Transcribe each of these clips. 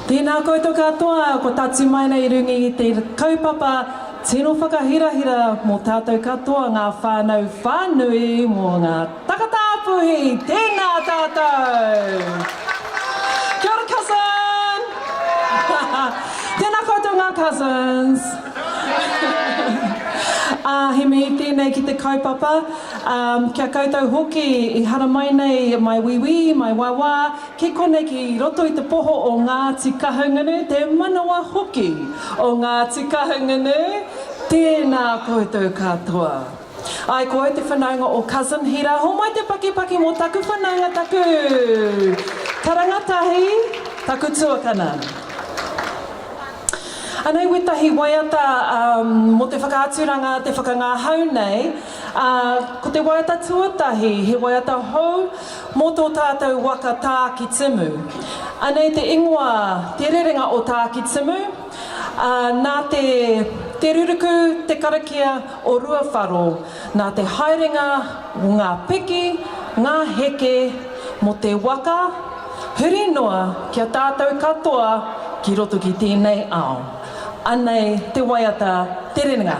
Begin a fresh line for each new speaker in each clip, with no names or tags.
Tēnā koutou katoa, kua tatū mai nei i runga i te kaupapa tino whakahirahira mō tātou katoa ngā whānau whānui mō ngā takatāpuhi. Tēnā tātou! Kia ora cousin! Tēnā koutou ngā cousins! Ā, he mihi tēnei ki te kaupapa, ā, kia koutou hoki i haramai nei mai wīwī, mai wāwā, Ki konei ki roto i te poho o Ngāti Kahungunu, te manawa hoki o Ngāti Kahungunu, tēnā koutou katoa. Ai, ko au te whanaunga o Cousin Hira, homai te pakipaki mō taku whanaunga, taku karanga tahi, taku tuakana. Anei wētahi waiata mō te whakaaturanga, te whakangahau nei, ā, ko te waiata tuatahi he waiata hou mō tō tātou waka Tākitimu. Anei te ingoa, Te Rerenga o Tākitimu, ā, nā te Te Ruruku te karakia o Ruawharo, nā te haerenga o ngā piki, ngā heke mō te waka, huri noa ki a tātou katoa ki roto ki tēnei ao. Anei te waiata Te Rerenga.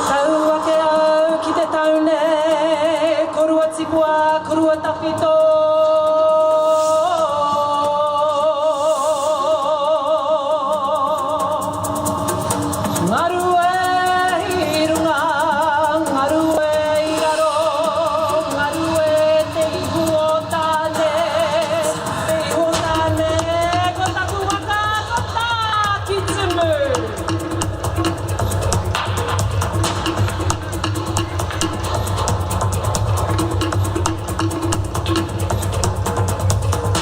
Tau ake au ki te tau nei, ko Ruatipua, ko Ruatawhito. Ngaru e i runga, ngaru e i raro, ngaru e te ihu o Tāne, te ihu o Tāne, ko taku waka, ko Tākitimu.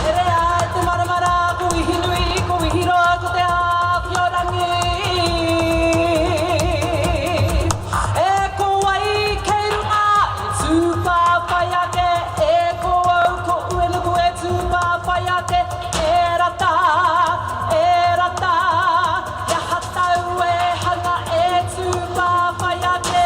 Tere ai te marama rā, ko Ihinui, ko Ihiroa, ko Te Āwhiorangi. E ko wai kei runga e tūpāwhai ake, e ko au ko Uenuku e tūpāwhai ake, e rata, e rata, he aha tau e hanga e tūpāwhai ake.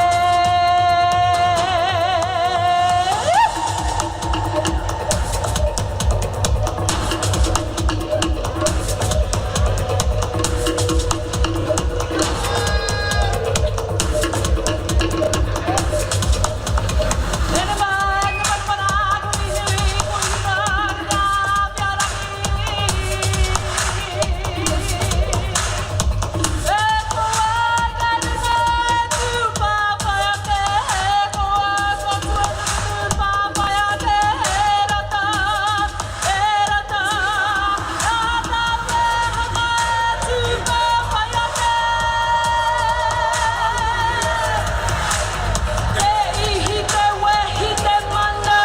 Te ihi, te wehi, te mana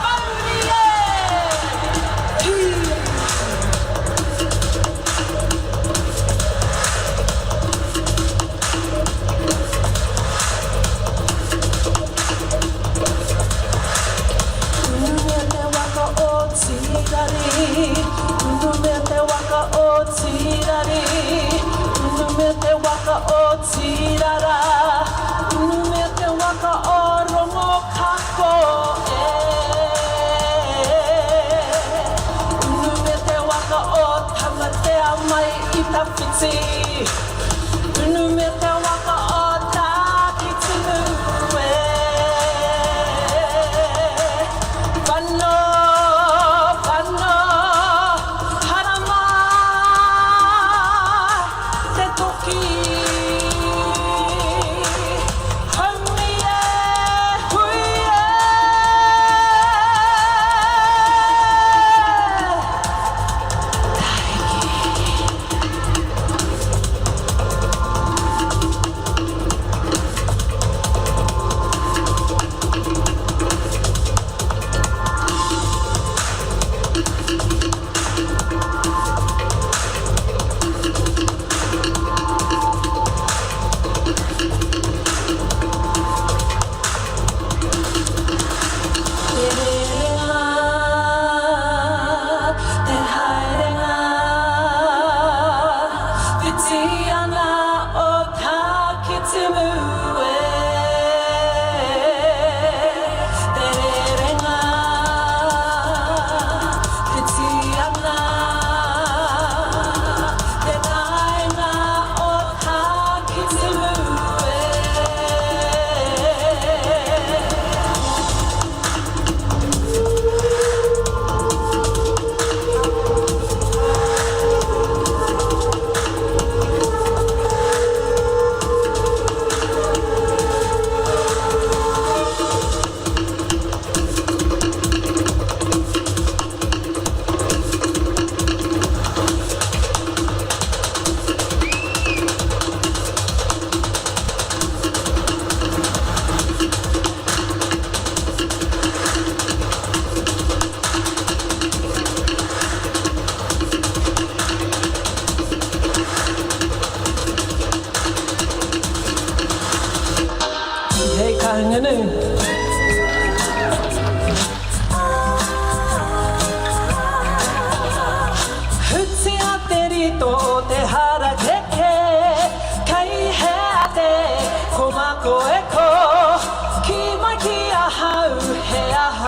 Mauri e! Hi! Unumia te waka o Tīrari, Unumia te waka o Tīrari, Unumia te waka o Tīrara, Unumia te waka o Rongokako e. Unumia te waka o Tamatea mai i Tawhiti. Unumia te waka o Tākitimu e. Whano, whano, haramai te toki. Haumi e, hui e. Ka hiki.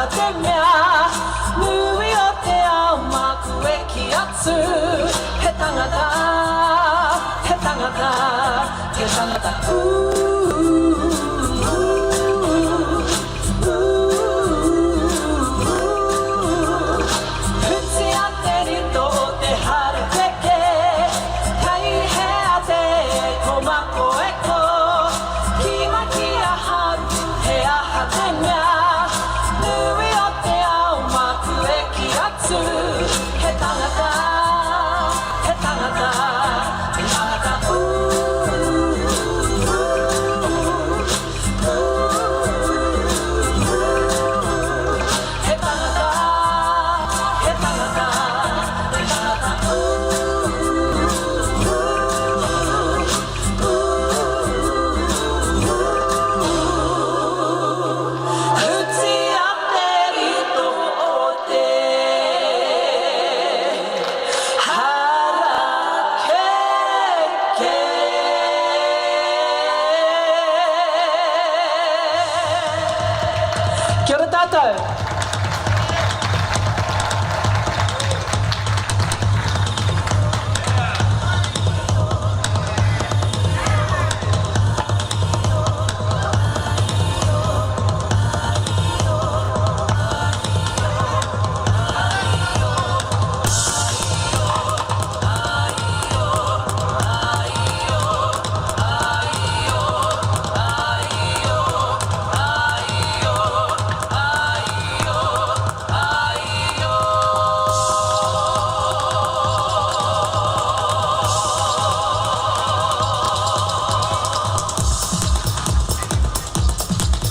aha te mea nui o te ao māku e kī atu He tangata, he tangata, he tangata Ooh, ooh, ooh Hutia te rito o te harakeke Kei hea te komako e ko Kī mai ki ahau He aha te mea nui o te ao māku e kī atu He tangata, he tangata, he tangata Ooh, ooh, ooh He tangata, he tangata, he tangata Ooh, Hutia te rito o te harakeke. Kia ora tātou.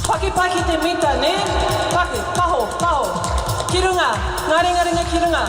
Pakipaki te mita, nē? Paki, paho, paho. Ki runga, ngā ringaringa ki runga.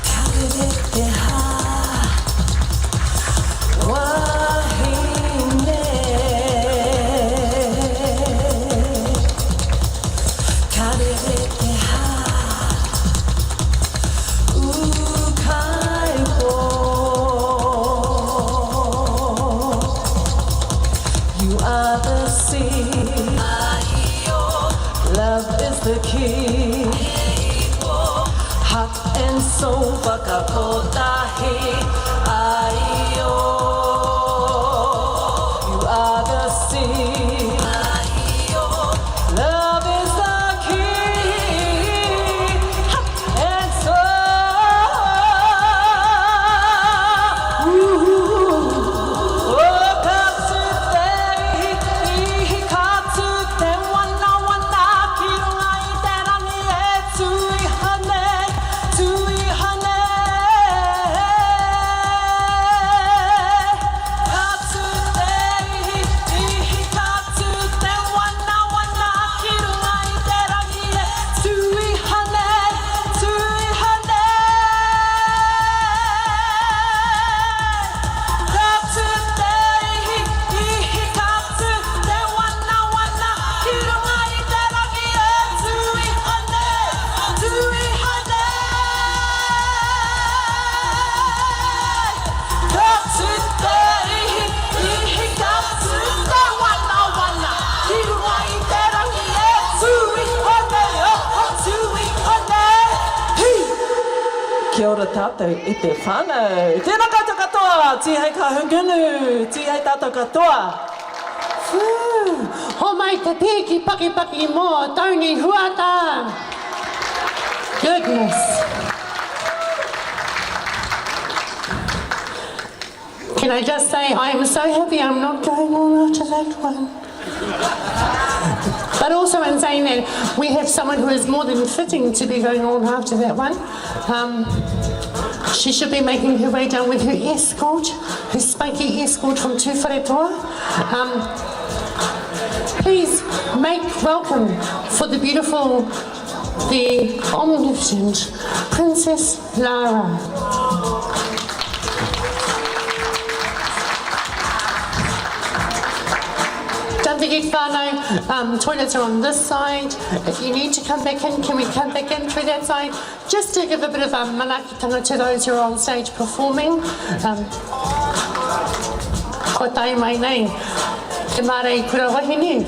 Ka rere te hā wahine. Ka rere te hā ūkaipō. You are the sea. Love is the key. Heart and soul whakakotahi Aio You are the sea Love is the key Heart and soul Ooh. Oh, ka tū te ihi, ka tū te wanawana ki runga i te rangi e tū iho nei, tū iho nei. Ka tū te ihi, ihi, ka tū te wanawana ki runga i te rangi e tū iho nei, tū iho nei. Ka tū te ihi, ihi, ka tū te wanawana ki runga i te rangi e tū iho nei, tū iho nei. Ka tū te ihi, ihi, ka tū te wanawana ki runga i te rangi e tū iho nei, oh, tū iho nei. Hi! Kia ora tātou e te whānau. Tēnā koutou katoa, Tīhei Kahungunu, tīhei tātou katoa.
Whew! Homai te pīki pakipaki mō Tony Huata! Goodness! Can I just say I am so happy I'm not going on after that one. But also in saying that, we have someone who is more than fitting to be going on after that one. Um, she should be making her way down with her escort, her spiky escort from Tūwharetoa. Um, Please make welcome for the beautiful, the omnipotent Princess Lara. Don't forget, whānau, um, toilets are on this side. If you need to come back in, can we come back in through that side? Just to give a bit of um, manaakitanga to those who are on stage performing. Um, ko tae mai nei, te mārei kura wahine.